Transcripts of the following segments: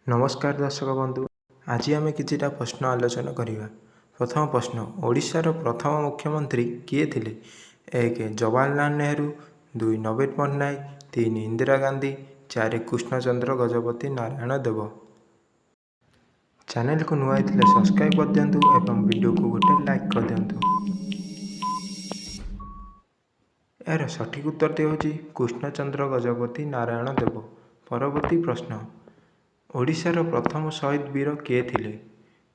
ନମସ୍କାର ଦର୍ଶକ ବନ୍ଧୁ, ଆଜି ଆମେ କିଛିଟା ପ୍ରଶ୍ନ ଆଲୋଚନା କରିବା। ପ୍ରଥମ ପ୍ରଶ୍ନ, ଓଡ଼ିଶାର ପ୍ରଥମ ମୁଖ୍ୟମନ୍ତ୍ରୀ କିଏ ଥିଲେ? 1, ଜବାହରଲାଲ ନେହେରୁ। 2, ନବୀନ ପଟ୍ଟନାୟକ। 3, ଇନ୍ଦିରା ଗାନ୍ଧୀ। 4, କୃଷ୍ଣଚନ୍ଦ୍ର ଗଜପତି ନାରାୟଣ ଦେବ। ଚ୍ୟାନେଲକୁ ନୂଆ ହେଇଥିଲେ ସବସ୍କ୍ରାଇବ୍ କରିଦିଅନ୍ତୁ ଏବଂ ଭିଡ଼ିଓକୁ ଗୋଟେ ଲାଇକ୍ କରିଦିଅନ୍ତୁ। ଏହାର ସଠିକ୍ ଉତ୍ତରଟି ହେଉଛି କୃଷ୍ଣଚନ୍ଦ୍ର ଗଜପତି ନାରାୟଣ ଦେବ। ପରବର୍ତ୍ତୀ ପ୍ରଶ୍ନ, ଓଡ଼ିଶାର ପ୍ରଥମ ଶହୀଦ ବୀର କିଏ ଥିଲେ?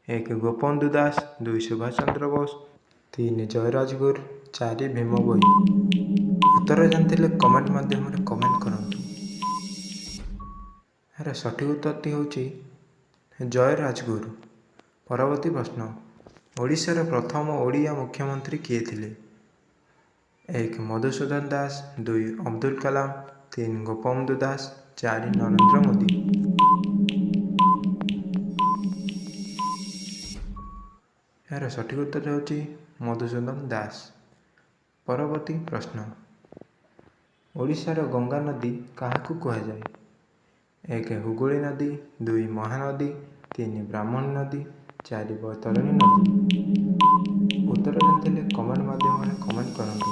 1, ଗୋପବନ୍ଧୁ ଦାସ। 2, ସୁଭାଷ ଚନ୍ଦ୍ର ବୋଷ। 3, ଜୟ ରାଜଗୁରୁ। 4, ଭୀମ ଭୋଇ। ଉତ୍ତର ଜାଣିଥିଲେ କମେଣ୍ଟ ମାଧ୍ୟମରେ କମେଣ୍ଟ କରନ୍ତୁ। ଏହାର ସଠିକ୍ ଉତ୍ତରଟି ହେଉଛି ଜୟ ରାଜଗୁରୁ। ପରବର୍ତ୍ତୀ ପ୍ରଶ୍ନ, ଓଡ଼ିଶାର ପ୍ରଥମ ଓଡ଼ିଆ ମୁଖ୍ୟମନ୍ତ୍ରୀ କିଏ ଥିଲେ? 1, ମଧୁସୂଦନ ଦାସ। 2, ଅବଦୁଲ କଲାମ। 3, ଗୋପବନ୍ଧୁ ଦାସ। 4, ନରେନ୍ଦ୍ର ମୋଦି। ଏହାର ସଠିକ୍ ଉତ୍ତର ହେଉଛି ମଧୁସୂଦନ ଦାସ। ପରବର୍ତ୍ତୀ ପ୍ରଶ୍ନ, ଓଡ଼ିଶାର ଗଙ୍ଗା ନଦୀ କାହାକୁ କୁହାଯାଏ? 1, ହୁଗୁଳି ନଦୀ। 2, ମହାନଦୀ। 3, ବ୍ରାହ୍ମଣୀ ନଦୀ। 4, ବୈତରଣୀ ନଦୀ। ଉତ୍ତର ଜାଣିଥିଲେ କମେଣ୍ଟ ମାଧ୍ୟମରେ କମେଣ୍ଟ କରନ୍ତୁ।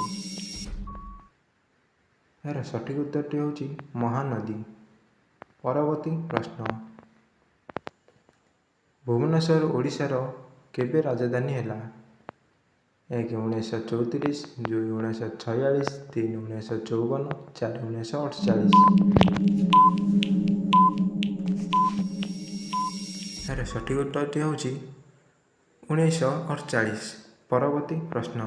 ଏହାର ସଠିକ୍ ଉତ୍ତରଟି ହେଉଛି ମହାନଦୀ। ପରବର୍ତ୍ତୀ ପ୍ରଶ୍ନ, ଭୁବନେଶ୍ୱର ଓଡ଼ିଶାର କେବେ ରାଜଧାନୀ ହେଲା? 1, 1934। 2, 1946। 3, 1954। 4, 1948। ଏହାର ସଠିକ୍ ଉତ୍ତରଟି ହେଉଛି 1948। ପରବର୍ତ୍ତୀ ପ୍ରଶ୍ନ,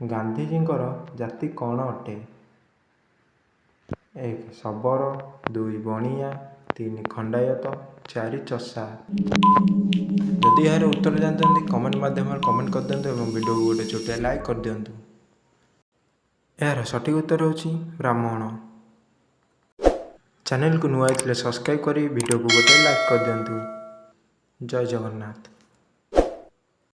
ଗାନ୍ଧିଜୀଙ୍କର ଜାତି କ'ଣ ଅଟେ? 1, ଶବର। 2, ବଣିଆ। 3, ଖଣ୍ଡାୟତ। 4, ଚଷା। ଯଦି ଏହାର ଉତ୍ତର ଜାଣିଛନ୍ତି, କମେଣ୍ଟ ମାଧ୍ୟମରେ କମେଣ୍ଟ କରିଦିଅନ୍ତୁ ଏବଂ ଭିଡ଼ିଓକୁ ଗୋଟେ ଛୋଟିଆ ଲାଇକ୍ କରିଦିଅନ୍ତୁ। ଏହାର ସଠିକ୍ ଉତ୍ତର ହେଉଛି ବ୍ରାହ୍ମଣ। ଚ୍ୟାନେଲକୁ ନୂଆ ହେଇଥିଲେ ସବସ୍କ୍ରାଇବ୍ କରି ଭିଡ଼ିଓକୁ ଗୋଟେ ଲାଇକ୍ କରିଦିଅନ୍ତୁ। ଜୟ ଜଗନ୍ନାଥ।